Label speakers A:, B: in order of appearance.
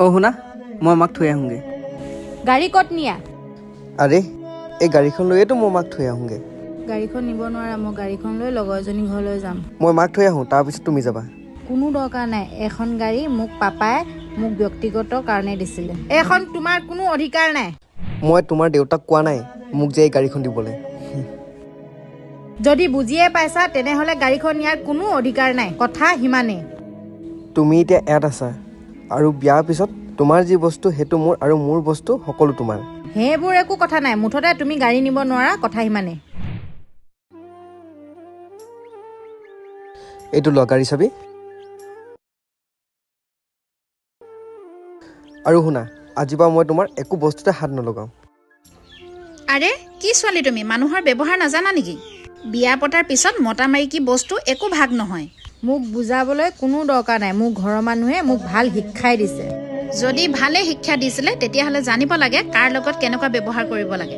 A: অ' শুনা, মই মাক থৈ আহোঁগৈ।
B: গাড়ী ক'ত নিয়া?
C: আৰে, এই গাড়ীখন লৈয়েতো মই মাক থৈ আহোঁগৈ।
B: গাড়ীখন নিব নোৱাৰা। মই গাড়ীখন লৈ লগৰ এজনী ঘৰলৈ যাম।
C: মই মাক থৈ আহোঁ, তাৰপিছত তুমি যাবা।
B: কোনো দৰকাৰ নাই। এখন গাড়ী মোক পাপাই মোক ব্যক্তিগত কাৰণে দিছিলে। এইখন তোমাৰ কোনো অধিকাৰ নাই।
C: মই তোমাৰ দেউতাক কোৱা নাই মোক যে এই গাড়ীখন দিবলৈ।
B: যদি বুজিয়ে পাইছা, তেনেহ'লে গাড়ীখন নিয়াৰ কোনো অধিকাৰ নাই। কথা সিমানেই।
C: তুমি এতিয়া ইয়াত আছা আৰু বিয়াৰ পিছত তোমাৰ যি বস্তু সেইটো মোৰ আৰু মোৰ বস্তু সকলো তোমাৰ।
B: সেইবোৰ একো কথা নাই। মুঠতে তুমি গাড়ী নিব নোৱাৰা, কথা সিমানেই।
C: এইটো লোৱা গাড়ী চাবি। আৰু শুনা, আজিৰ পৰা মই তোমাৰ একো বস্তুতে হাত নলগাওঁ।
D: আৰে, কি ছোৱালী তুমি? মানুহৰ ব্যৱহাৰ নাজানা নেকি? বিয়া পতাৰ পিছত মতা মাইকী বস্তু একো ভাগ নহয়।
B: মোক বুজাবলৈ কোনো দৰকাৰ নাই। মোৰ ঘৰৰ মানুহে মোক ভাল শিক্ষাই দিছে।
D: যদি ভালে শিক্ষা দিছিলে, তেতিয়াহ'লে জানিব লাগে কাৰ লগত কেনেকুৱা ব্যৱহাৰ কৰিব লাগে।